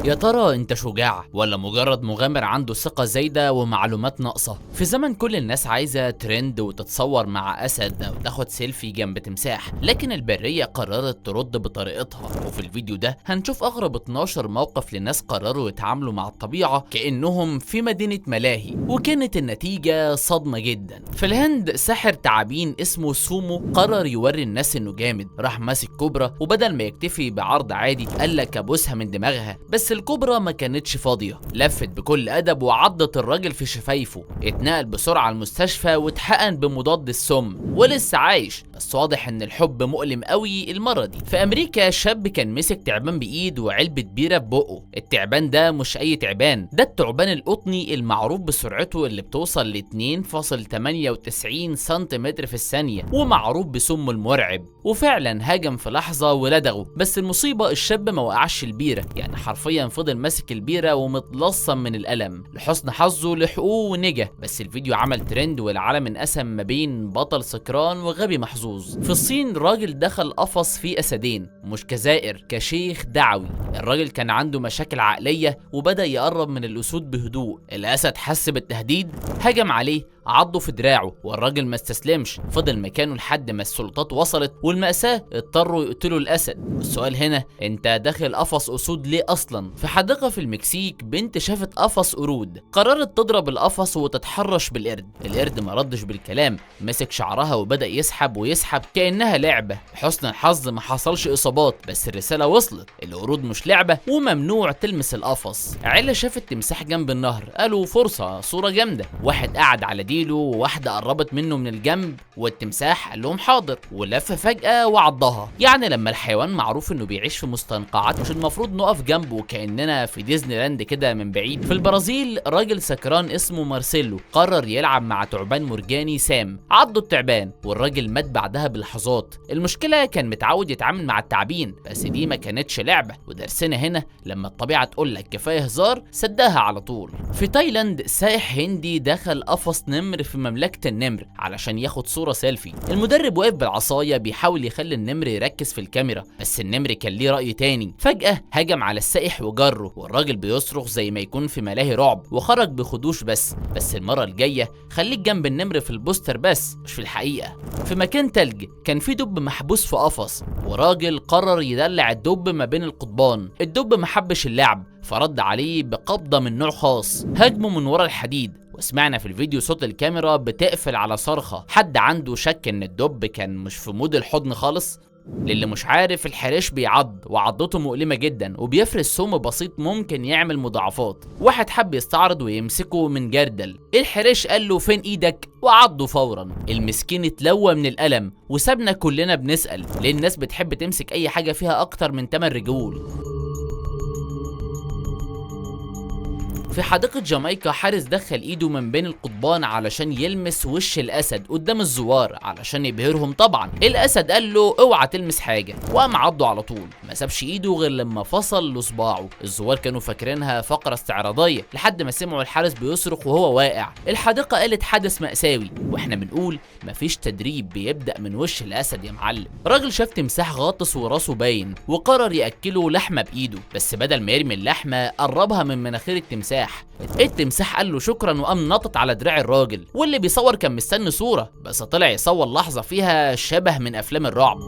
يا ترى انت شجاع ولا مجرد مغامر عنده ثقة زايدة ومعلومات ناقصة؟ في زمن كل الناس عايزة ترند وتتصور مع أسد أو تاخد سيلفي جنب تمساح، لكن البرية قررت ترد بطريقتها. وفي الفيديو ده هنشوف أغرب 12 موقف لناس قرروا يتعاملوا مع الطبيعة كأنهم في مدينة ملاهي، وكانت النتيجة صدمة جدا. في الهند ساحر تعابين اسمه سومو قرر يوري الناس انه جامد، راح ماسك كوبرا وبدل ما يكتفي بعرض عادي قال لك ابوسها من دماغها، بس الكوبرا ما كانتش فاضية، لفت بكل أدب وعضت الراجل في شفايفه. اتنقل بسرعة المستشفى واتحقن بمضاد السم ولسه عايش، بس واضح ان الحب مؤلم قوي المرة دي. في امريكا شاب كان مسك تعبان بايد وعلبة بيرة ببقه. التعبان ده مش اي تعبان، ده التعبان القطني المعروف بسرعته اللي بتوصل ل 2.98 سنتيمتر في الثانية، ومعروف بسمه المرعب. وفعلا هاجم في لحظة ولدغه، بس المصيبة الشاب ما وقعش البيرة، يعني حرفيا فضل ماسك البيرة ومتلصم من الألم. لحسن حظه لحقوه ونجا، بس الفيديو عمل ترند والعالم انقسم ما بين بطل سكران وغبي محظوظ. في الصين راجل دخل قفص فيه أسدين، مش كزائر، كشيخ دعوي. الراجل كان عنده مشاكل عقلية وبدأ يقرب من الأسود بهدوء. الأسد حس بالتهديد، هجم عليه، عضه في دراعه، والراجل ما استسلمش، فضل مكانه لحد ما السلطات وصلت، والمأساة اضطروا يقتلوا الأسد. والسؤال هنا، انت داخل قفص أسود ليه أصلا؟ في حديقة في المكسيك بنت شافت قفص قرود، قررت تضرب القفص وتتحرش بالقرد. القرد ما ردش بالكلام، مسك شعرها وبدأ يسحب ويسحب كأنها لعبة. لحسن الحظ ما حصلش إصابات، بس الرسالة وصلت، القرود مش لعبة وممنوع تلمس القفص. عيلة شافت تمساح جنب النهر، قالوا فرصة، صورة جامدة. واحد قعد على ديله وواحدة قربت منه من الجنب، والتمساح قال لهم حاضر، ولف فجأة وعضها. يعني لما الحيوان معروف انه بيعيش في مستنقعات مش المفروض نقف جنبه كأننا في ديزني لاند كده من بعيد. في البرازيل راجل سكران اسمه مارسيلو قرر يلعب مع تعبان مرجاني سام، عضه التعبان والراجل مات بعدها بلحظات. المشكلة كان متعود يتعامل مع التعابين، بس دي ما كانتش لعبة. ودرسنا هنا لما الطبيعة تقول لك كفاية هزار صدقها على طول. في تايلاند سائح هندي دخل قفص نمر في مملكة النمر علشان ياخد صورة سيلفي. المدرب واقف بالعصاية بيحاول يخلي النمر يركز في الكاميرا، بس النمر كان ليه رأي تاني. فجأة هجم على السائح وجره، والراجل بيصرخ زي ما يكون في ملاهي رعب، وخرج بخدوش. بس المرة الجاية خليك جنب النمر في البوستر بس، مش في الحقيقة. في مكان تلج كان في دب محبوس في قفص، وراجل قرر يدلع الدب ما بين القضبان. الدب ما حبش اللعب، فرد عليه بقبضة من نوع خاص، هاجمه من ورا الحديد. وسمعنا في الفيديو صوت الكاميرا بتقفل على صرخة. حد عنده شك ان الدب كان مش في mood الحضن خالص؟ للي مش عارف، الحريش بيعض وعضته مؤلمة جدا، وبيفرز سم بسيط ممكن يعمل مضاعفات. واحد حب يستعرض ويمسكه من جردل، الحريش قال له فين ايدك، وعضه فورا. المسكين اتلوى من الألم وسابنا كلنا بنسأل ليه الناس بتحب تمسك اي حاجة فيها اكتر من 8 رجول. في حديقة جامايكا حارس دخل ايده من بين القضبان علشان يلمس وش الاسد قدام الزوار علشان يبهرهم. طبعا الاسد قال له اوعى تلمس حاجة، وقام عضه على طول، ما سابش ايده غير لما فصل لصباعه. الزوار كانوا فاكرينها فقرة استعراضية لحد ما سمعوا الحارس بيصرخ وهو واقع. الحديقة قالت حدث مأساوي، واحنا بنقول مفيش تدريب بيبدأ من وش الاسد يا معلم. راجل شاف تمساح غاطس وراسه باين، وقرر يأكله لحمة بايده، بس بدل ما يرمي اللحمة قربها من مناخير التمساح. التمساح قال له شكرا وقام نطط على دراع الراجل، واللي بيصور كان مستني صورة، بس طلع يصور لحظة فيها شبه من افلام الرعب.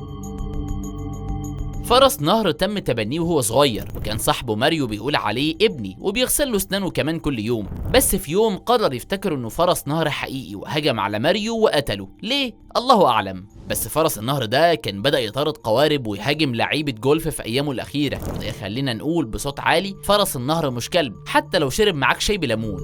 فرس نهر تم تبنيه وهو صغير، وكان صاحبه ماريو بيقول عليه ابني، وبيغسل له اسنانه كمان كل يوم. بس في يوم قرر يفتكر انه فرس نهر حقيقي، وهجم على ماريو وقتله. ليه؟ الله اعلم. بس فرس النهر ده كان بدأ يطارد قوارب ويهاجم لعيبة جولف في ايامه الاخيرة، وده يخلينا نقول بصوت عالي فرس النهر مش كلب، حتى لو شرب معاك شاي بليمون.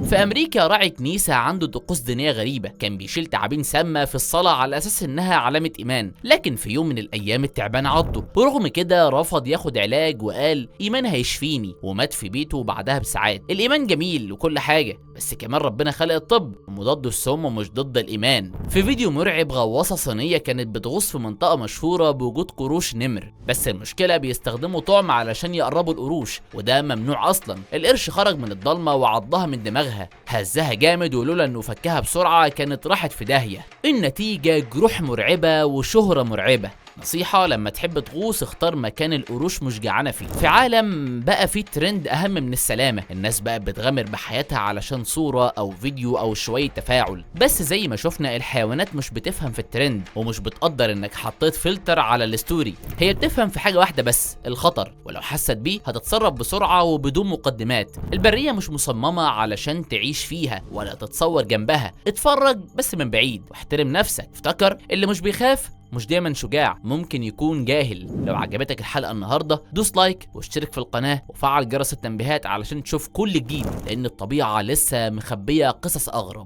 في امريكا راعي كنيسة عنده طقوس دينية غريبة، كان بيشيل تعابين سامة في الصلاة على اساس انها علامة ايمان، لكن في يوم من الايام التعبان عضه، ورغم كده رفض ياخد علاج وقال ايمان هيشفيني، ومات في بيته بعدها بساعات. الايمان جميل وكل حاجة، بس كمان ربنا خلق الطب، مضاد السم مش ضد الايمان. في فيديو مرعب غواصه صينية كانت بتغوص في منطقة مشهورة بوجود قروش نمر، بس المشكلة بيستخدموا طعم علشان يقربوا القروش، وده ممنوع اصلا. القرش خرج من الضلمة وعضها من دماغها. دماغها، هزها جامد، ولولا انه فكها بسرعة كانت راحت في داهية. النتيجة جروح مرعبة وشهرة مرعبة. نصيحة، لما تحب تغوص اختار مكان القروش مش جعانة فيه. في عالم بقى فيه ترند أهم من السلامة، الناس بقى بتغامر بحياتها علشان صورة أو فيديو أو شوية تفاعل. بس زي ما شفنا الحيوانات مش بتفهم في الترند، ومش بتقدر انك حطيت فلتر على ال story. هي بتفهم في حاجة واحدة بس، الخطر، ولو حست بيه هتتصرف بسرعة وبدون مقدمات. البرية مش مصممة علشان تعيش فيها ولا تتصور جنبها، اتفرج بس من بعيد واحترم نفسك. افتكر اللي مش بيخاف مش دايما شجاع، ممكن يكون جاهل. لو عجبتك الحلقة النهاردة دوس like واشترك في القناة وفعل جرس التنبيهات علشان تشوف كل جديد، لأن الطبيعة لسه مخبية قصص أغرب.